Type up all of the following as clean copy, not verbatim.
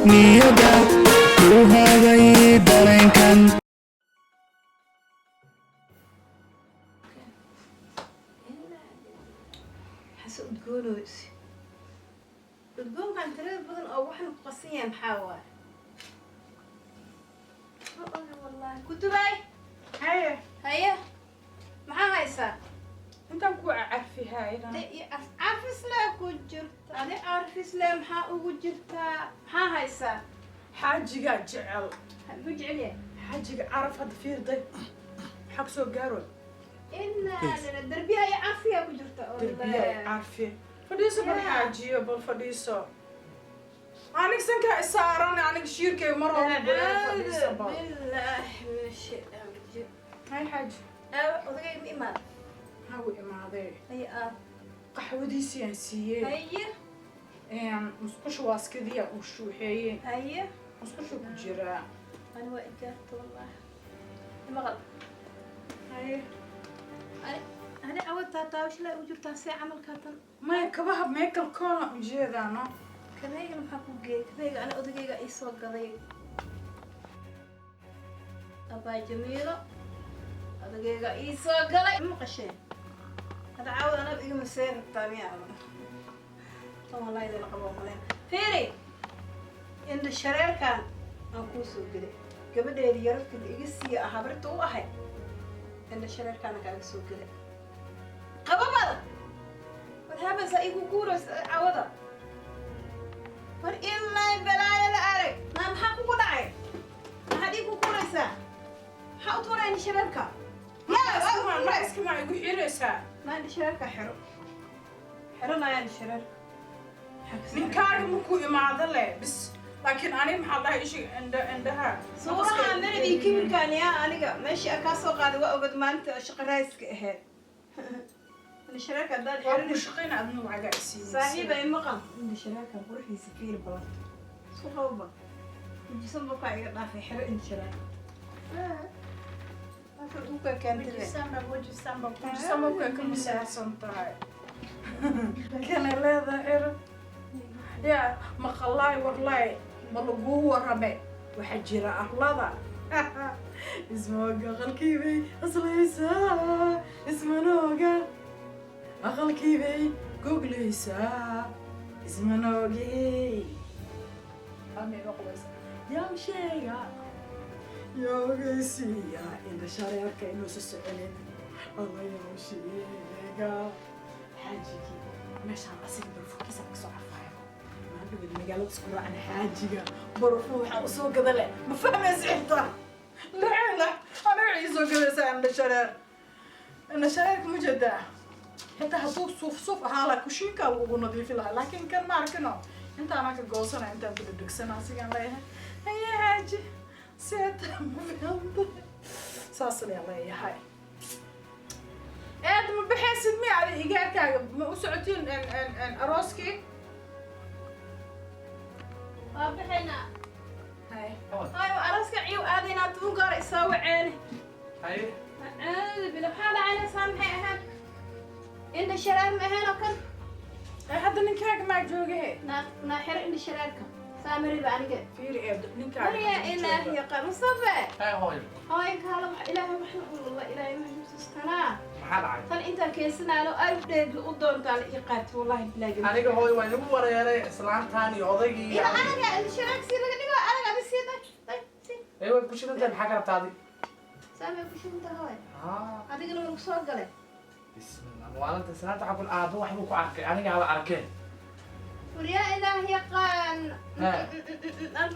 Niyada ku hagay dareenkan. Xase udgoonooysi, udgoonkan tirada badan oo waxna ku qasan yahay maxaa waaye? Ma ogi wallahi. Kutubay. Haye. Haye, maxaa haysaa? Intaan ku carfihaayna. De iyo carfisle ku jirta adi, carfisle maxaa ugu jirtaa? Maxaa haysaa? Xaajigaa jecel. Muxuu jecel yahay? Xaajiga caraf hadda fiirday, maxaa kusoo gaaro? Inaa lila darbiya iyo carfiya ku jirta. Derbiya carfi. Fadhiiso bal. Xaajiyo, bal fadhiiso. Anig sankaa isaaran, anig shiirkayga mar walba buleer. Fadhiiso bal. Billaahi min ashaytaan rajiim. Hay xaaji. Odagay ma imaad? Maxaa u imaadee? Haye, aab. Qaxwadiisii aan siiyey. Haye. Musqusha waaskadiya uu shuuxeeyey. Haye. Musqusha ku jiraa. Ani waa igaarta wallahi, maqal. Haye. Ani cawad taataawashlaa ugu jirtaa, see camalkaa tan? Maya, kabaha Michael Kors ujeedaa, no. Kabeyga maxaa ku geeyay? Kabeyga ani odagayga ii soo gaday. Abaa Jamiilo, odagayga ii soo galay. Ma maqasheen? Hadda caawad anaba igama see rabtaa miya? Tan wallahi idin qabo maleen. Fiiri, indha shareerkan aan kuu soo gelay, gabadheedi yararkii la iga siiya ah, habarta u ahay, indha shareerkaana kaaga soo gelay. Qababada what happens igu guuraysa cawada? War ilaa balaayo la arag naa, maxaa kugu dhacay? Maxaad ii ku guuraysaa? Maxaa u tuuray indha shareerka? Yaa waa u tuuray. Iskama igu xiraysaa? Naa, indha shareerka xiro, xiranaya indha shareerka. Maxaa ka soo Ninkaaga markuu imaado le bis, laakiin ani maxaa dhahay, ishi indha indhaha. Suuraha maradii kibirkaan yaa aniga meeshii aan kaa soo qaaday waa ogad, maalinta shaqo raayska ahayd. Indha shareerka haddaan Waa ku xirin shaqayna, adna lacagaa isiinaysa. Saaxiiba, imaqan, indha shareerka quruxdiisa fiir badan, isku qawba mujisan bakaa iga dhaafay. Xiro indha shareerka afar uka keentay. Wejisamba wejisamba ka masaarsan tahay kana leedahay xiro yaa maqalaay. Warlaay, ma laguu warame? Waxaa jira arlada ismooga aqalkiibay aslaysaa, ismanooga aqalkiibay goglaysaa, ismanoogey yaa sheega, yaa ogeysiiya indha shareerka inuusa soconin? Alla yaa sheega xaajigii meeshaan asiga barfuunkiisa kasoo carfaya. Maandhaweed magaalada isku raacna, xaajiga barfuun waxaa usoo gada leh, ma fahmaysa? Xitaa laceela aniga ii soo gadaysaa indha shareer. Indha shareerka ma jeedaa? Xitaa hadduu suuf suuf ahaa lahaa, kushiinkaa lagugu nadiifi lahaa, laakiin kan ma arkino. Intaanaa ka goosana, intaan ku dhegdhegsana, asigaan leeyahay: "Haye xaaji, seeta ma fiicanta?" Saas ayaa leeyahay. Eed, ma baxaysid mi? Adi igaarkaaga ma u socotiin arooskii? Waa baxaynaa. Hay. Hayo, arooska ciyow aadaynaa, tuunka hore isoo waceene. Haye. Acuudu bila, maxaa dhacayna? Saa maxay ahaan? Indha shareer ma ahayn oo kan? Hadda ninkaaga maa joogahe? Naa, naa, xiro indha shareerka saa mariba aniga. Fiiri eed, ninkaaga. Mariya, Ilaah yaqaan, Mustafa. Haye hooyo. Hooyo, kaala wax Ilaahay wax wallah, Ilaahay wax xusuustanaa. Maxaa dhacay? Tan intaan keensanaano ay dheeg u doontaa la ii qaatay, wallahi bilaahi. Aniga hooyo waa inagu wareeray islaantan iyo odaygii. Ila anaga indha shareerka si laga dhigo anaga adi sii day day sii. Ee, way ku shidan tahay, maxaa ka rabtaa adi? Saamay ku shubanta hooyo. Ah. Adigana waa lagu soo galay. Bismillah, maalinta islaanta waxaa ku aabbo waxbuu ku arkay, aniga haba arkeen. Waryaa, Ilaah yaqaan.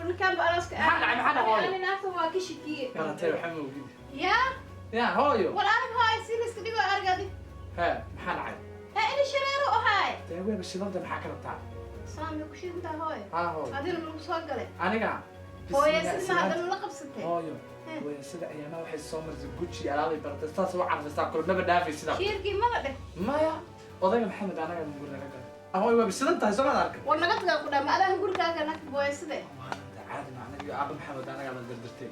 Ninkaan ba arooska. Maxaa dhacay? Maxaa dhacay hooyo? Ani naagta waa ka shakiyey. Baratay, waxa ma ogid. Yaa. Ya hooyo. Wal arag hooyo, si layska dhigo arag adi. He, maxaa dhacay? Ha, ina shareero ahaay. Dee wayba shidanta, maxaa ka rabtaa? Saamay ku shidantaa hooyo. Ha hooyo. Adigana lagu soo galay. Aniga. Hooyo. Bismillah, sida haddana la qabsatay. Hooyo. Hooyo, sida ayaamaha waxay soo marisay Gucci, alaabay baratay, saas u carfaysaa, kulmaba dhaafay sidaa. Shiirkii maba dheh. Maya, odayga Maxamed anaga guri naga galay. Hooyo, wayba shidan tahay, soo maad arkay? War naga tagaa ku dhaa, ma adaan gurigaaga nag booya side. Maalinta caadi ma anaga iyo aabba Maxamed anagaa la dirdirtay.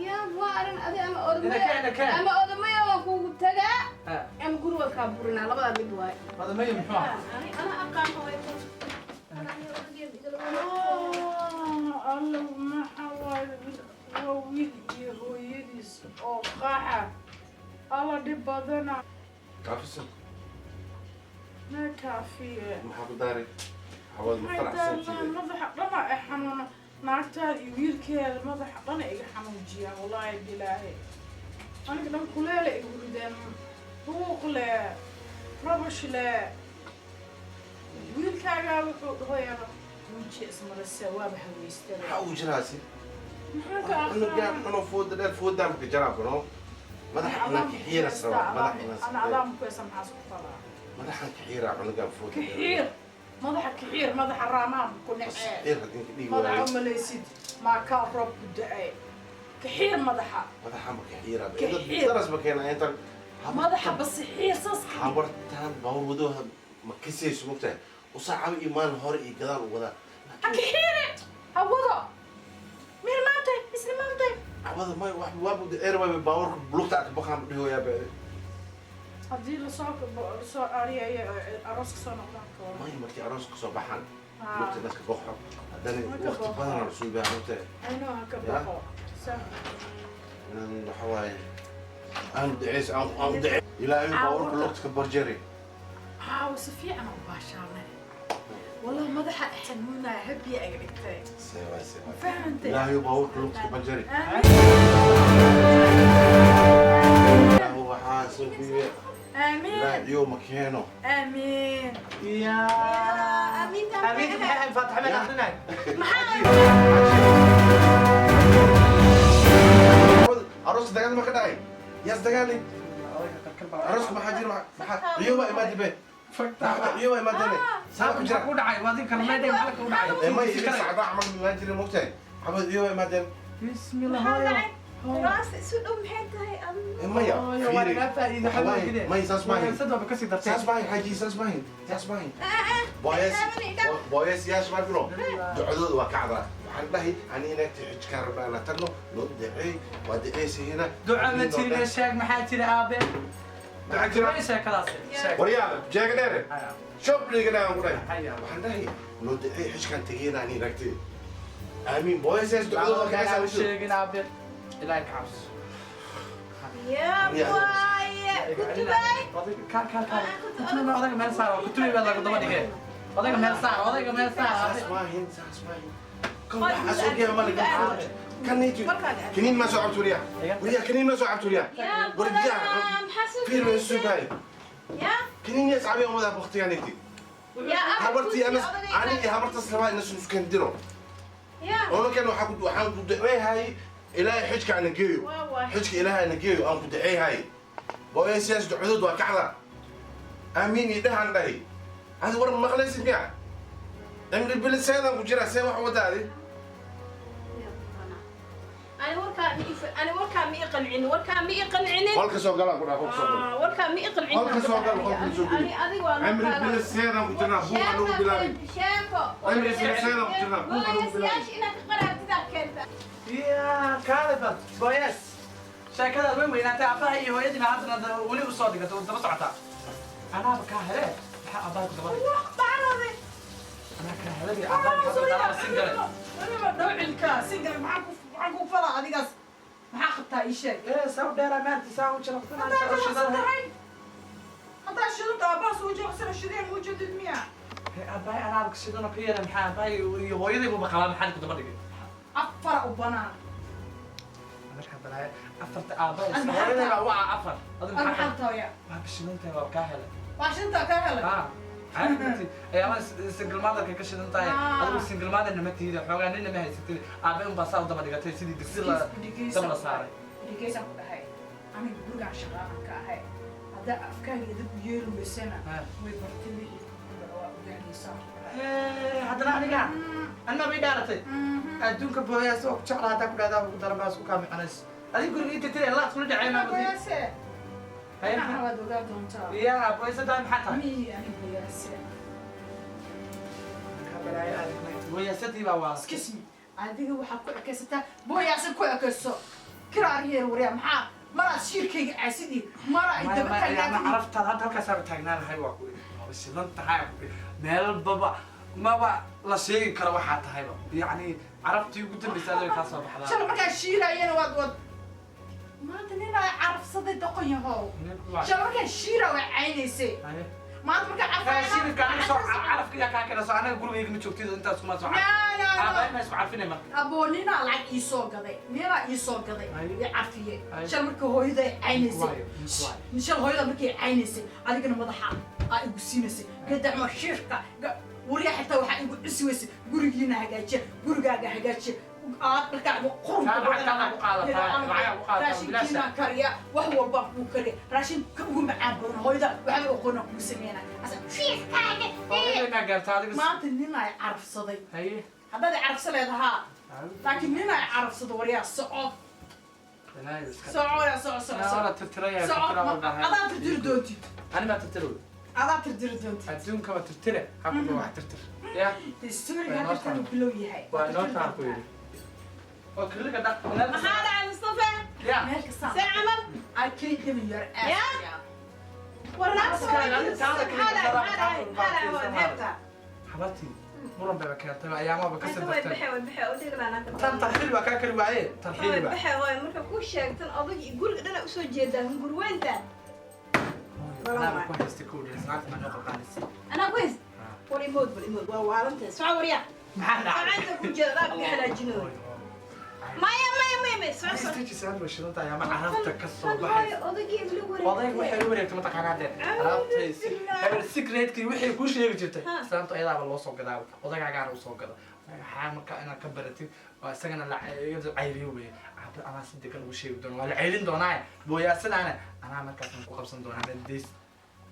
Ya, waa arrin adi ama Ina keen, ina keen. odamaya ama odamaya waan kugu tagaa Ha. ama guri waan kaa burinaa, labadaa mid waaye. Odamaya muxuu ahaa? Ani ana aqaan hooyo. Ana iyo odaygeeda igala. Alla, maxaa waaye? Waa wiil iyo hooyadiis oo qaxa. Alla, dhib badana. Kaafisan. Ma kaafiye. Maxaa ku daaray? Hawada ma Maxay faraxsantiide? daalaa, madaxa dhana ay xanuuna. Naagtaada iyo wiilkeeda madaxa dhana iga xanuujiyaan, wallaahi bilaahi. Aniga dhan kuleela igu rideen, buuq le, rabash le. Wiilkaagaa wuxuu dhahoyaaba guuji ismarase, waaba haweystaba. Maxaa ugu jiraasi? Maxaa ka Cunugaan aqaan? Xuno fooda dheer, foodaan ka jaraa kuno. Madaxa inaan kaxiira sabab, madaxa inaan Ana adaam ku haysa, maxaas ku falaa? Madaxan kaxiira cunugaan fooda dheer. Kaxiir madaxa, kaxiir madaxa, raamaan ku nacee. Xiir haddii ka dhigi Madaxa waayo. Umalaysid maakaa roob ku da-ay? Kaxiir madaxa. Madaxa ma kaxiira? Kaxiir. Daras ma keena intan. Madaxa basixiir saas ka dhig. Habartaan baawur wadooha ma kasayso, mogtahay? Usaacaba iyo maalin hore iyo gadaal u wadaa. Ha kaxiire, ha wado. Meel maantay isla maantay. Cawada may wax waa dheer waay, baawurka bulugta ka baqaan dhihoyaa baa. Haddii lasoo aariyaya, arooska soo noqdaan ka waran? May, markii aroos ka soo baxaan lugta dadka boqo haddana Ha ka waqti boqo. badan la suugaa, mogtahay? Aynoo, ha ka Ya. boqo sa. Inaan waxa waaye aan duceys aan duce Ilaahay baawurka lugta ka barjari. Caawa si fiican u baashaanay, wallahi madaxa xanuunaya, habiya iga dhigtay. See waay, see waay. Fahantay? Ilaahay baawurka lugta ka barjari. Aamin. Ilaahu waxaa suubiye. Aamin. Ilaahay iyo ma keeno. Aamin. Ya. Amiinta. Amiinta maxay ahayd? Faataxa meel akrinay. Arooska dagaal ma ka dhacay? Yaas dagaalay arooska? Maxaa jira? Maxaa iyo waa imaadi be, iyo waa imaadane saa ku jira. Ku dhacay waa adin kala meedhay, maxaa ku dhacay? May sacdaa camal imaan jirin, mogtahay? Xabad iyo waa imaadeen. Bismillah. Maxaa dhacay? Kuraasta isu dhow maxay tahay adigu? Maya. Hooyo, waa lagaa faa'iido, Waxa waaye, xanuunkide. may, saas maahin. Sad waaba kasii dartay. Saas maahin xaaji, saas maahin, saas maahin. Boyas boyas yaas markino ducadooda waa kacdaa. Waxaan dhahay ani inaagta xijkaan rabnaa inaan tagno, noo duceey, waa duceysayna. Duca ma jirine, sheeg maxaa jira, aabe? Maxaa jira? Way sheekadaas sheeg. Waryaa jeega dheere. Haya. Shop dhiganaan ku dhahay. Haya. Waxaan dhahay noo duceey, xijkaan tegeyna ani inaagtay. Aamiin boyas yaas ducadooda waa Aan kacaysaa. sheegin, aabe, Ilaahay ka cabso. Yaa waaye kutubay. Kaal, kaal, kaal. Kutubay, odayga meel saar. Kutubay baa lagu daba dhigay. Odayga meel saar, odayga meel saar, aabe. Saas maahin, saas maahin. Kan waxaa soo geeya maliga kan niitu kaniin ma soo cabto? Wariyaa, wariyaa, kaniin ma soo cabto? Wariyaa. Yaa Waryaa. badanaa maxaa soo Fiir way sugaay. Yaa. Kaniin yaas cabiyan wadaa waqtigaan inti. Yaa abba. Habartii anas ani iyo habartaas rabaa ina suskan diro. Yaa. Oona waxaa ku waxaan ku duceeyahay Ilaahay xijka ana geeyo. Waa waay. Xijka Ilaahay ana geeyo aan ku duceeyahay. Booyasiyaas ducadood waa kacda. Aamiin iyo dhahan dhahay. Hadi war maqlaysid miya? Cimri biliseedaan ku jiraa, see wax wadaadi. Ani warkaa ma ii qancinin, warkaa ma ii qancinin. Qolka soo galaan ku dhaha, qolka soo gal. Ah, warkaa ma ii qancinin. Qolka soo gal, qolka soo geli. Ani adiga waa Cimri biliseedaan ku jirnaa, buuqa lagu bilaabay. Sheeko. Cimri biliseedaan ku jirnaa, buuqa lagu bilaabay. Booyasyaasha inaad ka qaraabtidaa keenta. Ya kaale, bal boyas sheekadaad way weynaatay. Aabbaha iyo hooyadiina haddana weli usoo dhigatay, daba socotaa. Anaaba kaa hele, maxaa aabbaha ku daba dhigay? Bacrade. Anaa kaa helay, aabbaha maxaa single. Weliba dhowcilka single, maxaan ku falaa adigaas? Maxaa qabtaa, ii sheeg. Ee saa u dheeraa maanta, saa u Haddaa jilicsan tahay, haddaa shidanta aabbaha soo jilicsan shideen muu jedid miya? Aabbahay anaaba ka shidan oo ka yeela. Maxaa aabbahay iyo hooyadaybuba qabaa? Maxaa ku daba dhigay? Afara u banaan. Markaa balaayo afarta aabbahay Ad maxaa hooyaday baa tahay? waa afar. Adigu Ad maxaa maxaa tahay? Waa ka shidan tahay, waa kaa helay. Waa shintaa kaa helay. Ha, caadi ayaama single motherka ka shidan tahay. Ah. Adigu single motherna ma tihida, xoogaa nina ma haysatid. Aabe unbaa saa u daba dhigatay sidii digsi la dab la saaray. Dhigeysaan ku dhahay, aniga gurigaan shaqaalan ka ahay. Haddaa afkaaga idab u yeeli weysana, way bartay wixii kugu dhaco, waa ogaanaysaa. Haddana aniga anna bay dhaaratay adduunka. Booyaas oo ku jecla haddaa ku dhahdaa ugu daran baa isku kaa mixanays. Adiga guriga inta tiri laad kula dhacay maa? Boyaase, maxaa waad ogaa doontaa. Ya boyasa tahay, maxaa tahay? Miyi ani boyaase. Boyaasadii baa waa Excuse me, adiga waxaad ku ekaysataa boyaase, ku ekayso kiraar yeer. Waryaa, maxaa maraad shiirkayga caasidii mara ay daba taagnaatid? Caraftaad hadda halkaasaaba taagnaanahay, waa ku waaba shidan tahay, meel baba maba la sheegi karo waxaa tahayba yacni. Carabtii ugu dambaysay adiga kaa soo baxdaa. Shalay markaan shiilaayana waad maanta nin ay carafsaday, doqon yahow. Shalay markaan shiira way caynaysay. Haye. Maanta markaan carfayana Shiirka aniga soo carafka yaa kaa kena, soo anaga gurigayga ma joogtid, intaas kuma soo. No, no, no. Aabbahay ma isku carfinay marka? Abo, ninaa lacag ii soo gaday, ninaa ii soo gaday. Ay. I carfiye. Ay. Shal marka hooyaday caynaysay. Waayo, waayo. Shal hooyada markay caynaysay, adigana madaxa aa igu siinaysay gadacma shiirka wariya. Xitaa waxaa igu cisi weysay gurigiina hagaajiya, gurigaaga hagaajiya, aad dharkaaga qurunka. Taa lacagtaada ku qaadataa, lacag ku qaadataa, Raashinkiina bilaash. kariya, wax walbaa kuu kariya, raashin ka ugu macaan badan hooyada waxba aqoona kuu sameynaa asa shiirkaaga. Hooyaday maa gaarta adiga? Maanta nin ay carafsaday. Haye. Haddaad carafsa leedahaa, laakiin nin ay carafsado. Waryaa, soco. Ilaahay iska. Soco yaa, soco, soco, soco. Waa tirtiraya. Soco. Tirtira walba. Adaa tirtiri doontid. Ani maa tirtiro? Adaa tirtiri doontid. Adduunka waa tirtire, hakuba wax tirtir ya. Historiga hadda bilow yahay. Waa inoo taan ku yidhi oo kiliga dhaq. Maxaa dhacay, Mustafa? Ya. Meel kasta. See camal? I can't even your ass. Yeah? War naagta Askari, waa taada maxaa dhacay? Maxaa dhacay? Maxaa dhacay? Waa ceebta. Xabartii muran bayba keentay, ayaamaba ka Inta way sii dartay. baxay, way baxay oo dhigla naagta. Tan tarxiil waa kaa kari waaye, tarxiil Way waa. baxay waay marka kuu sheegtan odag iyo guriga dhana usoo jeedaa hungurweynta. Anaa ku haystay kowdhi, islaanta maa noo qalqaalisay. Anaa ku hays. War imood, bal imood, waa waalantahay. Soco waryaa. Maxaa dhacay? Soco, inta ku jeeda dhaaf ka halaajinooy. Maya, maya, maya, maya, soco, soco. Istajisaad way shidan tahay ama carabta ka soo Tan baxaysa. hooyo odagii la wareegtay. Odayga waxay u wareegtay mataqaanaa dee alaabtaysi hebel secretkii wixii kuu sheegi jirtay. Ha. Islaantu ayadaaba loo soo gadaa, odagaagaana usoo gada. Waxaa marka inaad ka baratid waa isagana la iyada cayriyo weye. Aaba anaa si degan ugu sheegi doona, waa la cayrin doonaa booyaasadaana, anaa markaas ku qabsan doonaa meel.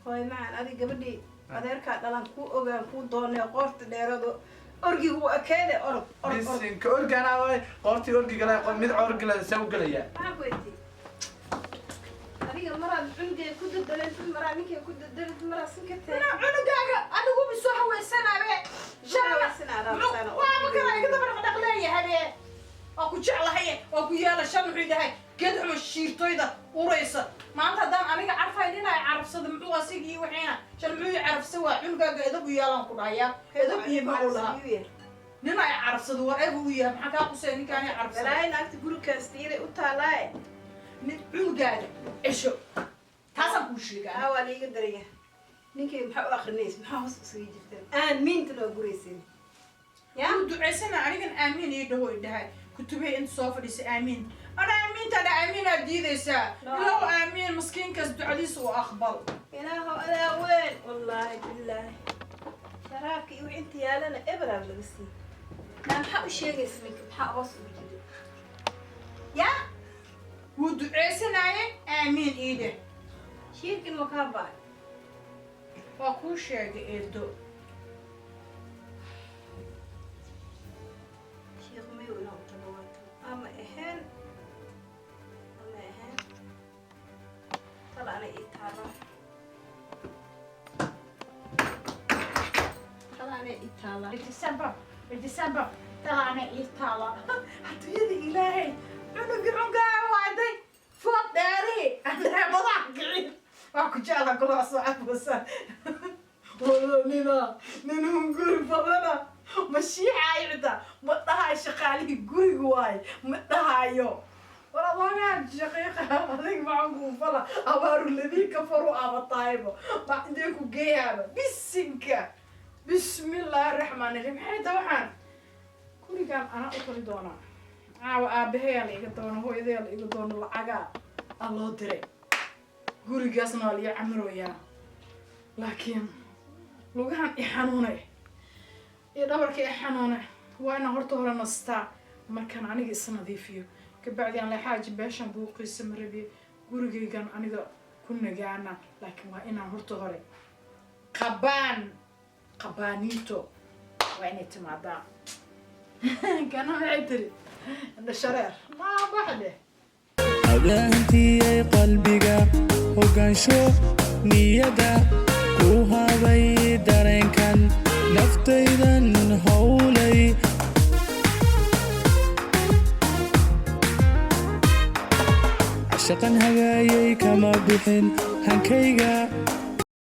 Hooyo macaan, adiga gabadhii adeerkaa dhalan kuu ogaan kuu doonay, qoorta dheerado orgigu u ekeede, orod, orod, orod. Bisinka, organa waay, qoortii orgigala mid orgila see u gelayaa? Maxaa ku weydiiyey adiga? Maraad cunugay ku dadalantid, maraa ninkay ku dadalantid, maraa sinka Nina cunugaaga anigu bi soo haweysanaabe. Waa ma kana iga daba dhaqdhaq leeyahabe. Waa ku jeclahay, waa ku yeela. Shan wuxuu yahay geed xumo shiirtoyda uraysa. Maanta haddaan aniga carfay, nin ay carafsada muxuu asigii wixiina shan muxuu ii carafsa? Waa cunugaaga edab u yeelaan ku dhahayaa, edab iyo ma uu lahaa. Nin ay carafsado war ebu u yahay, maxaa kaa qusaya ninkaan ay carafsada? Balaayo naagta guri kasta iyaday u taalaaye. Nin cunugaaga cesho, taasaan kuu sheegaa. Aa, waa liiga daraya. Ninkay maxaa u akrinaysa? Maxaa hoos usaga jirtaan? Aamiinta loo guraysin ya. Wuu ducaysana, anigan aamiin ii dhaho, i dhahay kutubey inta soo fadhiisa aamiin. Ana aamiinta dha, aamiinaad diidaysaa. Ilow aamiin, maskiinkaas ducadiisa u aqbal. Ilaahow adaa weyn, wallaahi bilaahi sharaabka iyo wixii inta yaalana eberaab laga siiyey. Naa, maxaa u sheegaysa ninka? Maxaa hoos ugu jira ya? Wuu ducaysanaaye, aamiin ii dheh. Shiirkin ma kaa ba'ay? Waa kuu sheegay, eedo. Sheekh mayow inaa u tago waato ama ahayn, ama ahayn tala ana ii taala, tala ana ii taala. December, December, talaana ii taala. Adduunyada ilaahay, cunugi cungaa waayday, food dheeri madax kicin. Waa ku jecla kula soo cabusa. Walo nina nin hunguri badana ma shiixaayo, xitaa ma dhahayo shaqaalihii guriga waayo, ma dhahayo. War adoogaa shaqiiqa adig maxaan kuu fala? Abaaru ladii kafaru abataybo ma intee ku geeyaaba? Bisinka, bismillaahi raxmaani raxiim. Maxay tahay waxaan gurigaan anaa u tali doonaa caawa. Aabahayaa la iga doono, hooyadayaa la iga doono, lacagaa aa loo diray, gurigaasna waa la ii camirooyaa, laakiin lugahan i xanuunay iyo dhabarka i xanuunay. Waa inaan horta hore nastaa. Markaan aniga is nadiifiyo kabacdi aan leexaaji beeshan buuqiisa ma rabiye, gurigaygan aniga ku nagaana, laakiin waa inaan horta hore qabaan qabaaniito, waa inay timaadaa. Kana maxay tiri? Indho shareer maa baxde. Hagaantiyey qalbiga, hogaansho niyada ku habay dareenkan naftaydan howlay. Cashaqan hagaayay kama bixin hankayga.